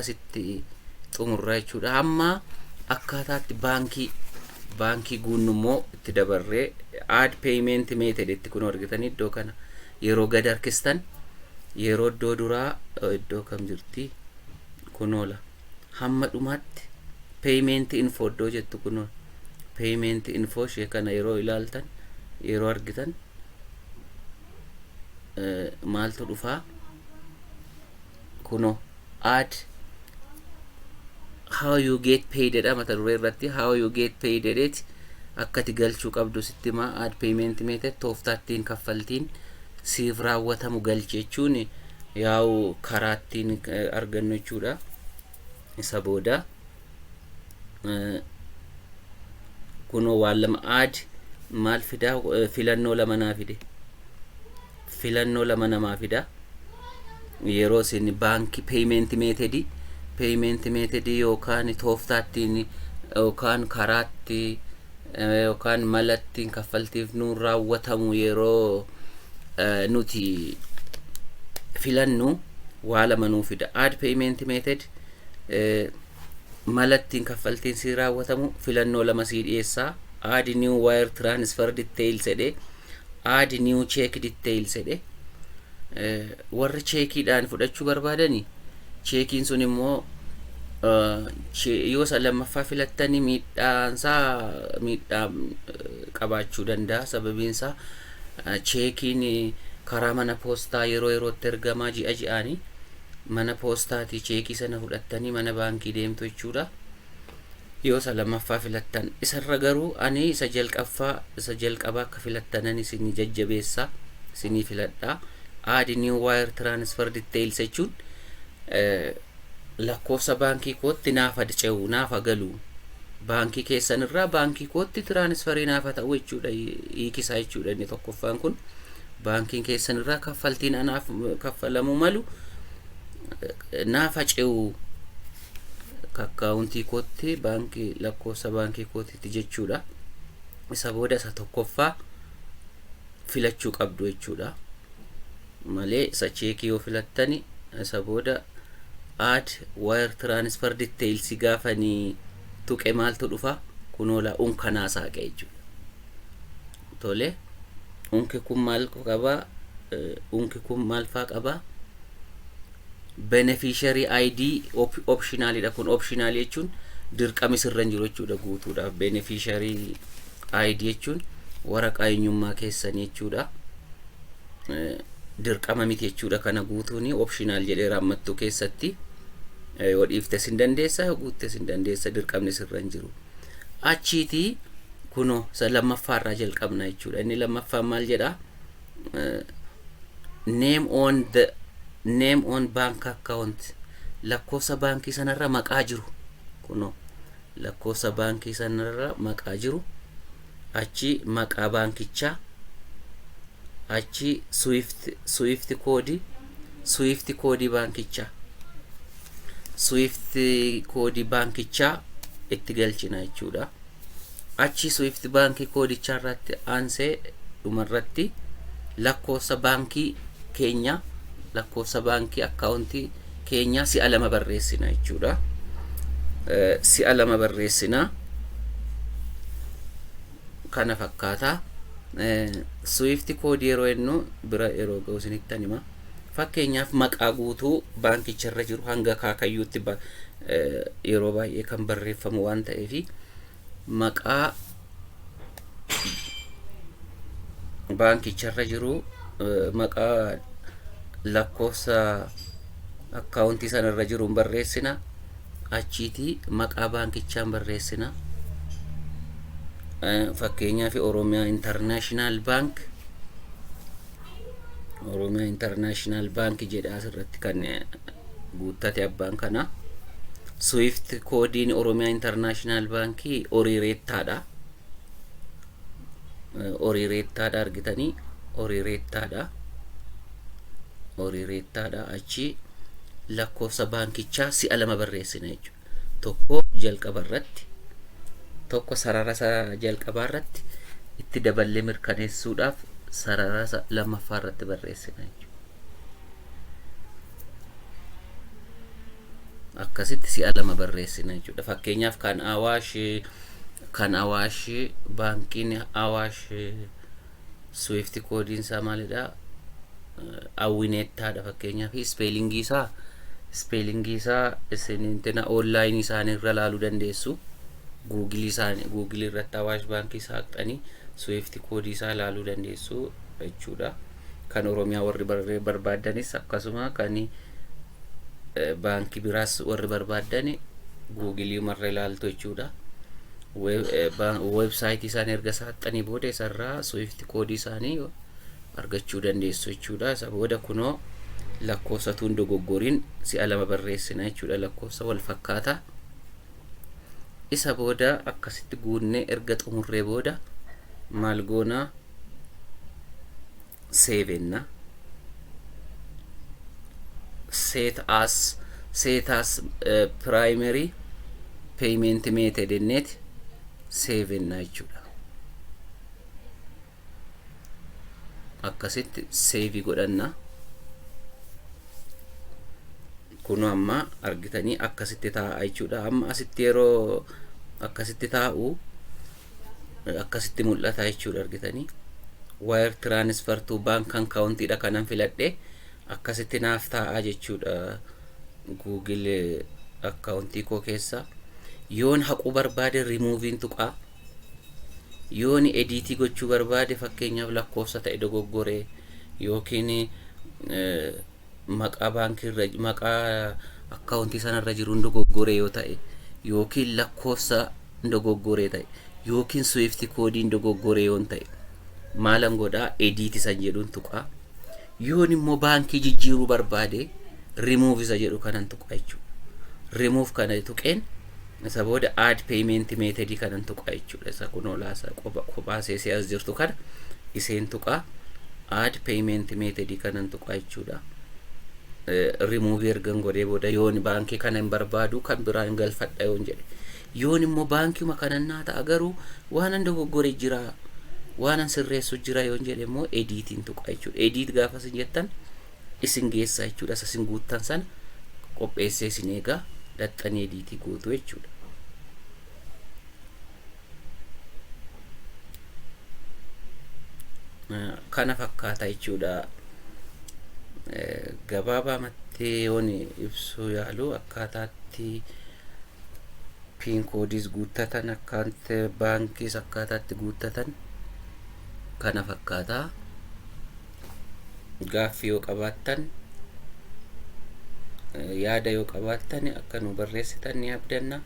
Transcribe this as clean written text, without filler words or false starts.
Akkasitti xumurraa jechuudha. Amma akkaataatti baankii guunnu immoo itti dabarree add payment method itti kun argitanii iddoo kana yeroo gad harkistan, yeroo iddoo duraa iddoo kam jirti, kunoola hamma dhumaatti payment info iddoo jettu, kunoo payment info ishee kana yeroo ilaaltan, yeroo argitan maaltu dhufaa? Kunoo "Add how you get paid" jedha. Mata duree irratti "How you get paid" jedheeti akkati galchuu qabdu sitti himaa. Add payment method, tooftaa ittiin kaffaltiin siif raawwatamu galchi jechuun yaa'u karaa ittiin argannu jechuudha. Isa booda kunoo waan lama add maal fidaa? Filannoo lama naa fide, filannoo lama namaa fida. Yeroo isin baankii payment method yookaan tooftaa ittiin yookaan karaatti yookaan mala ittiin kaffaltiif nuun raawwatamu yeroo nuti filannu waa lama nuu fida. Add payment method, mala ittiin kaffaltiin sii raawwatamu filannoo lama sii dhiyeessaa. "Add new wire transfer details" jedhe, "Add new check details" jedhe. Warri cheekiidhaan fudhachuu barbaadani, cheekiin sun immoo yoo isa lammaffaa filattanii miidhaansaa miidhaa qabaachuu danda'a. Sababiinsaa cheekiin karaa mana poostaa yeroo yerootti ergamaa, ji'a ji'aanii mana poostaatii cheekii sana fudhattanii mana baankii deemtu jechuudha yoo isa lammaffaa filattan. Isarra garuu ani isa jalqaffaa, isa jalqabaa akka filattanan isinii jajjabeessaa, isinii filadhaa. "Add new wire transfer details" jechuun lakkoofsa baankii kootti naafa ce'u, naafa galu, baankii keessan irraa baankii kootti transferii naafa ta'u jechuudha hiikisaa jechuudha. Inni tokkoffaan kun baankiin keessan irraa kaffaltiin anaaf kaffalamuu malu naafa ce'u akkaawuntii kootti, baankii, lakkoofsa baankii kootitti jechuudha. Isa booda isa tokkoffaa filachuu qabdu jechuudha malee isa cheekii yoo filattani, isa booda "Add wire transfer details" gaafanii tuqe maaltu dhufa? Kunoola unkanaa saaqe jechuudha. Tole, unki kun maal qabaa? Unki kun maal faa qabaa? Beneficiary ID optionalidha. Kun optional jechuun dirqami sirra hin jiru jechuudha guutuudhaaf. Beneficiary ID jechuun waraqaa eenyummaa keessanii jechuudha. Dirqama miti jechuudha kana guutuuni, optional jedhee raammattuu keessatti. Yoo dhiiftes hin dandeessa, yoo guuttes hin dandeessa, dirqamni sirra hin jiru. Achiitii kunoo isa lammaffaarraa jalqabna jechuudha. Inni lammaffaan maal jedha? Name on bank account, lakkoofsa baankii sanarra maqaa jiru, kunoo lakkoofsa baankii sanarra maqaa jiru, achi maqaa baankichaa, achi swift code, swift code baankichaa, swift code baankichaa itti galchina jechuudha. Achi swift baankii koodichaa irratti aansee dhumarratti lakkoofsa baankii keenya, lakkoofsa baankii akkaawuntii keenyaa si'a lama barreessina jechuudha. Si'a lama barreessina. Kana fakkaataa. Swift code yeroo jennu bira yeroo ga'u isinittan hima. Fakkeenyaaf maqaa guutuu baankicharra jiru hanga kaakayyuutti yeroo baay'ee kan barreeffamu waan ta'eefi maqaa baankicharra jiru, maqaa lakkoofsa akkaawuntii sanarra jiruun barreessina. Achiitii maqaa baankichaan barreessina. Fakkeenyaaf Oromiyaa International Bank, Oromiyaa International Bank jedha asirratti kan guuttate abbaan kana. Swift koodiin Oromiyaa International Baankii horiireettaadha. Horiireettaadha, argitanii, horiireettaadha, horiireettaadha. Achi lakkoofsa baankichaa si'a lama barreessina jechuudha. Tokko jalqaba irratti, tokko sarara jalqabaa irratti, itti daballee mirkaneessuudhaaf sarara lammaffaa irratti barreessina jechuudha. Akkasitti si'a lama barreessina jechuudha. Fakkeenyaaf kan Awaash baankiin Awaash swift koodiin isaa maalidha? Awwineettaadha. Fakkeenyaaf spellingii isaa isin intina onlineii isaanii irra ilaaluu dandeessu. Googleii isaanii, Googleii irratti Awaash Baankii saaqxanii swift koodii isaa ilaaluu dandeessu jechuudha. Kan Oromiyaa warri barbaadanis akkasuma, kan baankii biraas warri barbaadan Googleii marra ilaaltu jechuudha. Websiteii isaanii erga saaxxanii booda isarraa swift koodii isaanii argachuu dandeessu jechuudha. Isa booda kunoo lakkoofsa tuun dogoggoriin si'a lama barreessina jechuudha, lakkoofsa wal fakkaataa. Isa booda akkasitti guunnee erga xumurree booda maal goonaa? Save enna. Set as primary payment method enneeti save enna jechuudha. Akkasitti save godhanna. Kun amma argitanii akkasitti taa'a jechuudha. Amma asitti yeroo akkasitti taa'u akkasitti mul'ata jechuudha. Argitanii, wire transfer to bank accountidha kanan filadhe. Akkasitti naaf taa'a jechuudha. Google accountii koo keessa yoon haquu barbaade rimuuviin tuqaa. Yoon editii gochuu barbaade, fakkeenyaaf lakkoofsa ta'e dogoggoree yookiin maqaa baankiirra, maqaa accountii sanarra jiruun dogoggoree yoo ta'e, yookiin lakkoofsa dogoggoree ta'e, yookiin swift koodiin dogoggoree yoon ta'e, maalan godhaa? Edit isan jedhuun tuqaa. Yoon immoo baankii jijjiiruu barbaade rimuuf isa jedhu kanan tuqaa jechuudha. Rimuuf kana tuqeen isa booda add payment methodii kanan tuqaa jechuudha. Isa kunoo laasa kophaa seesee as jirtu kana iseen tuqaa. Add payment methodii kanan tuqaa jechuudha. Rimuuvii ergan godhee booda, yoon baankii kana hin barbaadu, kan biraa hin galfadha yoon jedhe, yoon immoo baankiima kanan naa ta'a garuu waanan dogoggore jira, waanan sirreessu jira yoon jedhe immoo editiin tuqa jechuudha. Edit gaafa isin jettan isin geessa jechuudha. Isa isin guuttan sana qopheessee isin eegaa, dhaxxanii editii gootu jechuudha. Kana fakkaata jechuudha. Gabaabaamatti yoon ibsuu yaalu, akkaataatti PIN koodiis guuttatan, akkaatti baankiis akkaataatti guuttatan kana fakkaata. Gaaffii yoo qabaattan, yaada yoo qabaattan akka nu barreessitan ni abdanna.